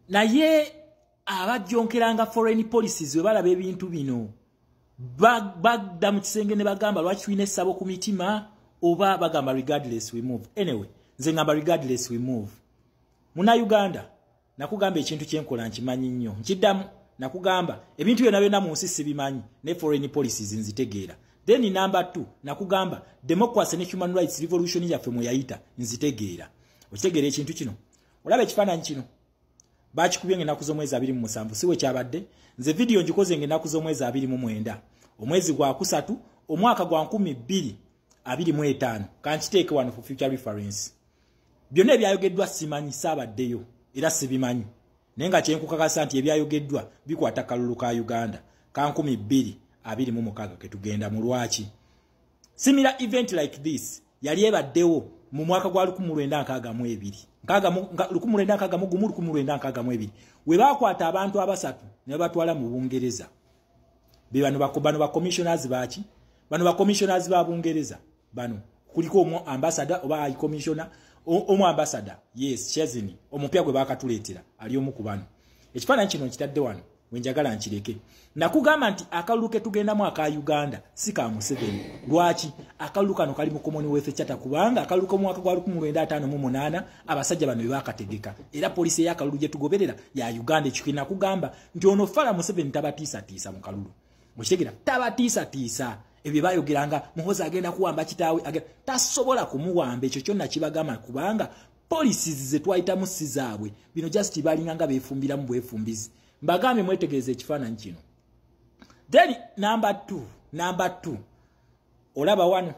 Naye abajjonkeranga foreign policies we balaba ebintu bino bagda mu kisenge ne bagamba lwaki tulina essabo ku mitima, oba bagamba regardless we move. Anyway, nze ngamba regardless we move. Munnayuganda, nakugamba ekintu kyenkola nkimanyi nnyo. Nkiddamu, nakugamba ebintu byonna byonna mu nsi sibimanyi, ne foreign policies nzitegeera. Then number 2, nakugamba democracy ne human rights revolution yaffe mwe yayita nzitegeera. Okitegeera ekintu kino? Olaba ekifaananyi kino bakikubye ng'ennaku z'omwezi 27, si we kyabadde? Nze vidiyo ngikoze ng'ennaku z'omwezi 29, omwezi gwa kusatu, omwaka gwa 2025. Kankiteeke wano for future reference. Byonna ebyayogeddwa simanyi, saabaddeyo era sibimanyi, naye nga kyenkukakasa nti ebyayogeddwa bikwata kalulu ka Uganda ka 2026 ketugenda mu. Lwaki similar event like this yali ebaddewo mu mwaka gwa 1962, 1961, 1962, we bakwata abantu abasatu ne babatwala mu Bungereza? Be bano, bano ba commissioners baki, bano ba commissioners ba Bungereza. Bano kuliko omu ambassador oba high commissioner, omu ambassador, yes, Chesney omupya gwe bakatuleetera ali omu ku bano. Ekifaananyi kino nkitadde wano wenjagala nkireke. Nakugamba nti akalulu ke tugendamu aka Uganda si ka Museveni. Lwaki akalulu kano kali mu Commonwealth Charter? Kubanga akalulu k'omwaka gwa 1958 abasajja bano be bakategeka, era policy ey'akalulu gye tugoberera ya Uganda. Ekyo nakugamba nti ono fala Museveni tabatiisatiisa mu kalulu. Mukitegera? Tabatiisatiisa. Ebyo bayogeranga Muhozi agenda kuwamba kitaawe, tasobola kumuwamba. Ekyo kyonna kibagamba kubanga policies ze twayitamu si zaabwe. Bino just balinga nga beefumbiramu bwefumbizi. Mbagambye mwetegereza ekifaananyi kino. Then number 2, olaba wano,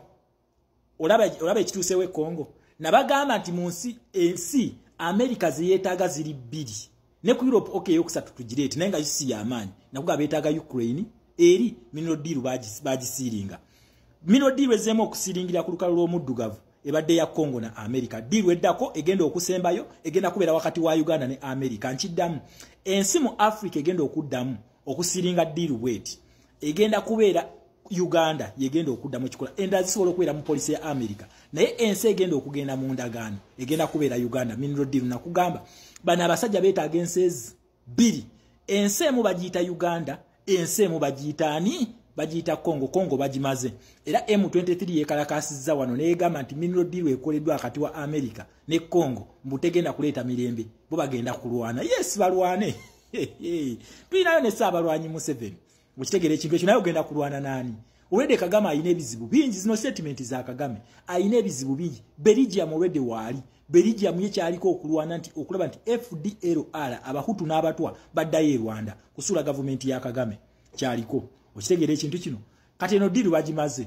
olaba ekituusewo e Congo. Nabagamba nti mu nsi, ensi America zeyeetaaga ziri bbiri ne ku Europe. Okay, eyokusatu tugireete, naye nga si yamaanyi. Nakugamba beetaaga Ukraine eri mineral deal bagisiiringa. Mineral deal ezeemu okusiringira ku lukalu lw'omuddugavu ebadde ya Congo na America. Deal eddako egenda okusembayo egenda kubeera wakati wa Uganda ne America. Nkiddamu, ensi mu Africa egenda okuddamu okusiringa deal bweti egenda kubeera Uganda, yegenda okuddamu ekikola. Endala zisobola okubeera mu policy ya America, naye ensi egenda okugenda mu ndagaano egenda kubeera Uganda. Mineral deal, nakugamba bano abasajja beetaaga ensi ezi bbiri. Ensi emu bagiyita Uganda, ensi emu bagiyita ani? Bagiyita Congo. Congo bagimaze, era M23 yekalakasizza wano neyegamba nti mineral deal ekoleddwa akati wa America ne Congo mbu tegenda kuleeta mirembe, bo bagenda kulwana. Yes, balwane, tulinayo ne Ssaabalwanyi Museveni. Okitegeera ekintu ekyo? Naye ogenda kulwana naani? Olwedde Kagame alina ebizibu bingi. Zino statement za Kagame, alina ebizibu bingi. Belgium olwedde waali, Belgium ye kyaliko okulwana nti okulaba nti FDLR, Abahutu n'Abatwa baddayo e Rwanda kusuula gavumenti ya Kagame, kyaliko. Okitegeera ekintu kino? Kati eno deal bagimaze.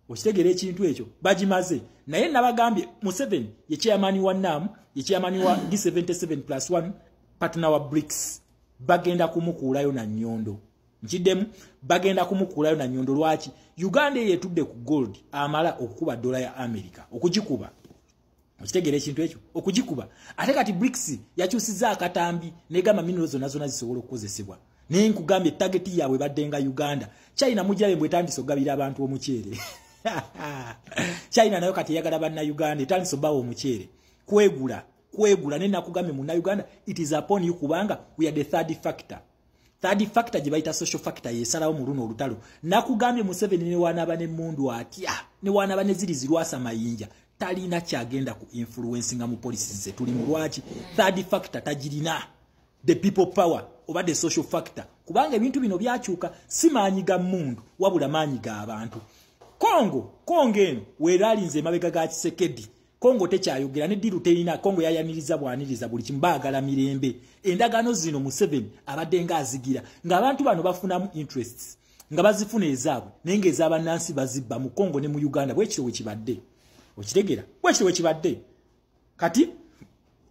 Okitegeera ekintu ekyo? Bagimaze. Naye nabagambye Museveni ye chairman wa NAM, ye chairman wa G77 plus 1, partner wa BRICS. Bagenda kumukuulayo na nnyondo. Nkiddemu, bagenda kumukuulayo na nnyondo. Lwaki? Uganda eyo etudde ku gold amala okukuba dola ya America, okugikuba. Okitegeera ekintu ekyo? Okugikuba. Ate kati BRICS yakyusiza akatambi negamba mineral zonna zonna zisobola okukozesebwa. Naye nkugambye target yaabwe badde nga Uganda. China mujjabe mbwe etandise okugabira abantu omuceere. China nayo kati eyagala Bannayuganda, etandise obbawa omuceere. Kwegula kwegula. Naye nakugambye Munnayuganda, it is upon you, kubanga we are the third factor. Third factor gye bayita social factor yesalawo mu luno olutalo. Nakugambye Museveni ne wanaaba n'emmundu atya, ne wanaaba ne ziri zirwasa mayinja, talina kyagenda ku influencinga mu policies ze tuli mu. Lwaki? Third factor tagirina, the people power oba the social factor, kubanga ebintu bino byakyuka, si maanyi ga mmundu wabula maanyi g'abantu. Kongo, Kongo eno weeralinze emabega ga Tshisekedi. Kongo tekyayogera ne deal terina. Kongo yayaniriza bwaniriza buli kimu, baagala mirembe. Endagaano zino Museveni abadde ng'azigira ng'abantu bano bafunamu interests, nga bazifuna ezaabwe, naye ng'ez'abannansi bazibba mu Kongo ne mu Uganda. Bwekityo bwe kibadde. Okitegeera? Bwekityo bwe kibadde. Kati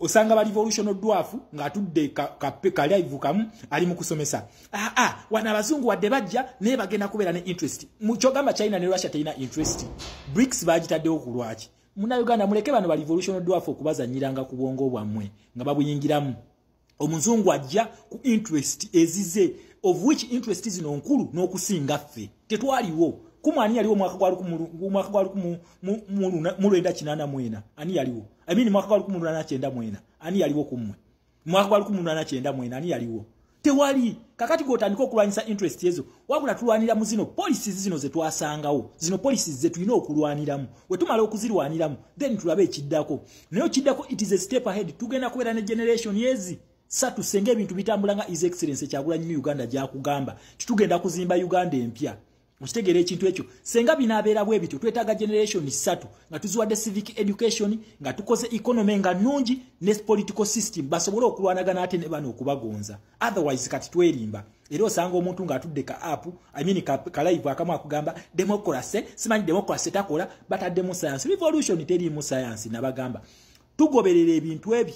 osanga ba revolution dwarf ng'atudde ka live kamu ali mu kusomesa, ah, ah, wano abazungu wadde bajja naye bagenda kubeera ne interest. Kyogamba China ne Russia terina interest? BRICS bagitaddewo ku lwaki? Munnayuganda, muleke bano ba revolution dwarf okubazanyiranga ku bwongo bwammwe nga babuyingiramu. Omuzungu ajja ku interest ezize, of which interest zino nkulu n'okusinga ffe tetwaliwo. Kumwe ani yaliwo mwaka gwa 1984? Ani yaliwo? I mean, mwaka gwa 1994 ani yaliwo kummwe? Mwaka gwa 1994 ani yaliwo? Tewali. Kakati gw'otandika okulwanyisa interest ezo, wabula tulwanira mu zino policies zino ze twasangawo, zino policies ze tulina okulwaniramu. We tumala okuzirwaniramu, then tulabe ekiddako. Naye ekiddako, it is a step ahead. Tugenda kubeera ne generation yezi satu senga ebintu bitambula nga His Excellency Kyagulanyi Uganda gyakugamba titugenda kuzimba Uganda empya. Okitegeera ekintu ekyo? Senga binaabeera bwe bityo, twetaaga generation ssatu nga tuziwadde civic education, nga tukoze economy nga nnungi ne political system, basobole okulwanagana ate ne bano okubagonza. Otherwise kati twerimba. Era osanga omuntu ng'atudde ka app, I mean ka live akamu, akugamba democracy, simanyi democracy takola, bataddemu science. Revolution teriimu science. Nabagamba tugoberera ebintu ebi: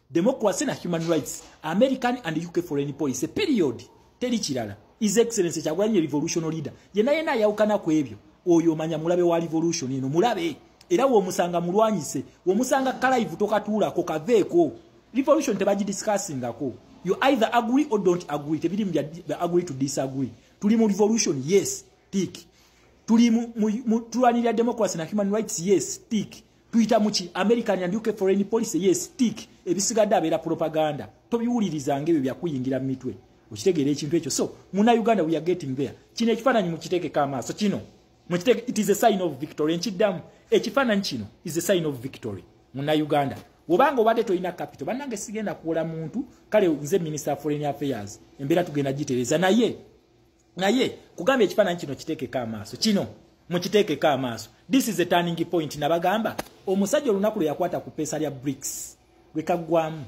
democracy na human rights, American and UK foreign policy, period. Teri kirala. His Excellency Kyagulanyi, revolutionary leader, yenna yenna ayawukana ku ebyo, oyo omanya mulabe wa revolution eno, mulabe. Era w'omusanga mulwanyise. W'omusanga ka live tokatuulako, kaveeko. Revolution tebagidiscussingako. You either agree or don't agree. Tebiri mu agree to disagree. Tuli mu revolution, yes, tick. Tuli mu tulwanirira democracy na human rights, yes, tick. Tuyita muki? American and UK foreign policy, yes, tick. Ebisigadde abeera propaganda, tobiwulirizanga, ebyo byakuyingira mu mitwe. Okitegeera ekintu ekyo? So muna Uganda, we are getting there. Kino ekifaananyi mukiteekeko amaaso, kino mukiteeke. It is a sign of victory. Nkiddamu, ekifaananyi kino is a sign of victory. Muna Uganda, obanga obadde tolina capital, bannange, sigenda kuwola muntu. Kale nze Minister of Foreign Affairs, embeera tugenda gitereeza, naye kugambye ekifaananyi kino kiteekeko amaaso, kino mukiteekeko amaaso. This is a turning point. Nabagamba omusajja olunaku lwe yakwata ku peesa lya BRICS lwe kaggwamu.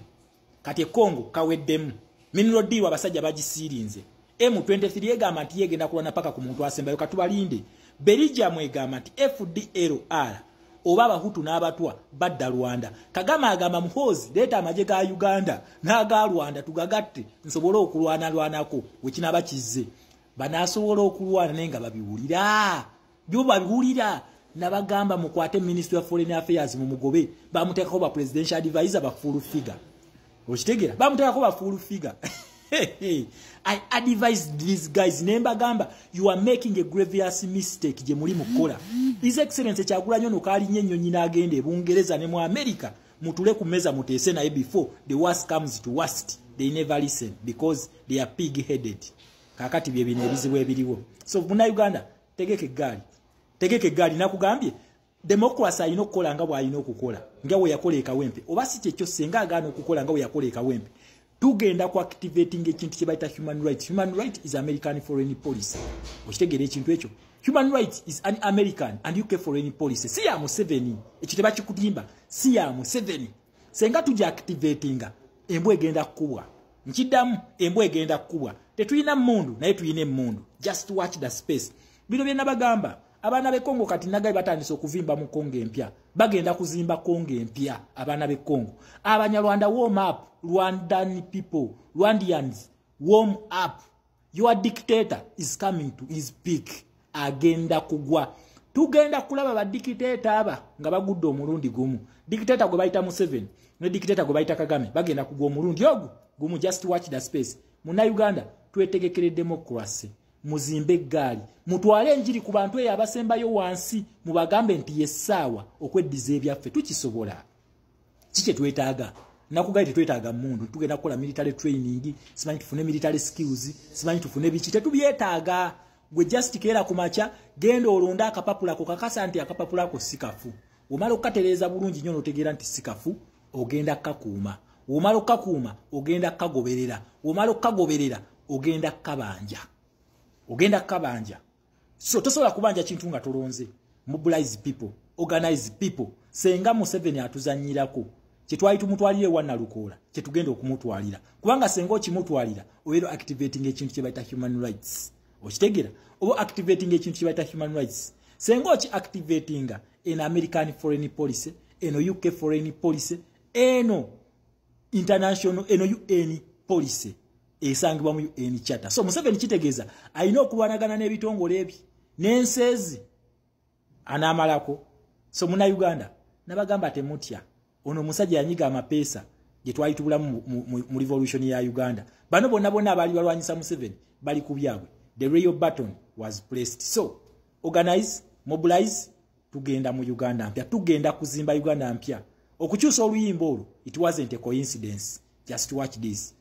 Kati ekongo kaweddemu. Mineral deal abasajja bagisiirinze. M23 egamba nti yegenda kulwana paka ku muntu asembayo. Katubalinde. Belgium egamba nti FDLR oba Abahutu n'Abatwa badda Rwanda. Kagame agamba, "Muhoozi, leeta amagye ga Uganda n'aga Rwanda tugagatte nsobole okulwanalwanako." Wekinaaba kizze, banaasobola okulwana, naye nga babiwulira byo babiwulira. Nabagamba mukwate Ministry of Foreign Affairs mumugobe. Bamuteekako ba presidential advisor ba full figure. Okitegeera? Bamuteekako ba full figure. I advise these guys, nembagamba, "You are making a grievous mistake gye muli mukola." His Excellency Kyagulanyi ono kalinnya ennyonyi n'agenda e Bungereza ne mu America, mutule ku meza muteese naye before the worst comes to worst. They never listen because they are pig headed. Kakati bye bino ebizibu ebiriwo. So Munnayuganda, tegeka eggaali, tegeka eggaali. Nakugambye democracy alina okukola nga bw'alina okukola, nga bwe yakola ekawempe. Oba si kyekyo, senga agaana okukola nga bwe yakola ekawempe, tugenda ku activating ekintu kye bayita human rights. Human right is American foreign policy. Okitegeera ekintu ekyo? Human rights is an American and UK foreign policy, si ya Museveni. Ekyo tebakikutimba, si ya Museveni. Senga tujja activatinga, embwa egenda kukubwa. Nkiddamu, embwa egenda kukubwa. Tetulina mmundu, naye tulina emmundu. Just watch the space. Bino bye nabagamba. Abaana b'e Kongo kati nagaye batandise okuvimba mu Kongo empya. Bagenda kuzimba Kongo empya abaana b'e Kongo. Abanyarwanda, warm up. Rwandan people, Rwandians, warm up. Your dictator is coming to his peak. Agenda kugwa. Tugenda kulaba ba dictator aba nga bagudde omulundi gumu. Dictator gwe bayita Museveni ne dictator gwe bayita Kagame bagenda kugwa omulundi ogwo gumu. Just watch the space. Munnayuganda, twetegekere democracy. Muzimbe eggaali, mutwale enjiri ku bantu eyo abasembayo wansi, mubagambe nti yessaawa okweddiza ebyaffe. Tukisobola. Kikye twetaaga? Nakugaye, tetwetaaga mundu. Tugenda kukola military training, simanyi tufune military skills, simanyi tufune biki, tetubyetaaga. Gwe just keera ku makya, genda olonde akapapula ko, kakasa nti akapapula ko si kafu. Omala okukatereeza bulungi nnyo n'otegeera nti si kafu, ogenda kukakuuma. Omala okukakuuma, ogenda kukagoberera. Omala okukagoberera, ogenda kukabanja, ogenda kukabanja. So tosobola kubanja kintu nga tolonze. Mobilize people, organize people. Senga Museveni atuzanyirako, kyetwali tumutwalire ewa Nalukoola kyetugenda okumutwalira, kubanga senga okimutwalira, obeera activating ekintu kye bayita human rights. Okitegera? Oba activating ekintu kye bayita human rights. Senga oki activatinga, eno American foreign policy, eno UK foreign policy, eno international, eno UN policy esangibwa mu UN Charter. So Museveni kitegeeza alina okulwanagana n'ebitongole ebi n'ensi ezi anaamalako. So Munnayuganda, nabagamba temutya. Ono omusajja yanyiga amapeesa gye twali tubulamu mu revolution ya Uganda. Bano bonna bonna abaali balwanyisa Museveni bali ku byabwe. The real button was placed. So organize, mobilize. Tugenda mu Uganda mpya, tugenda kuzimba Uganda mpya. Okukyusa oluyimba olwo, it wasn't a coincidence. Just watch this.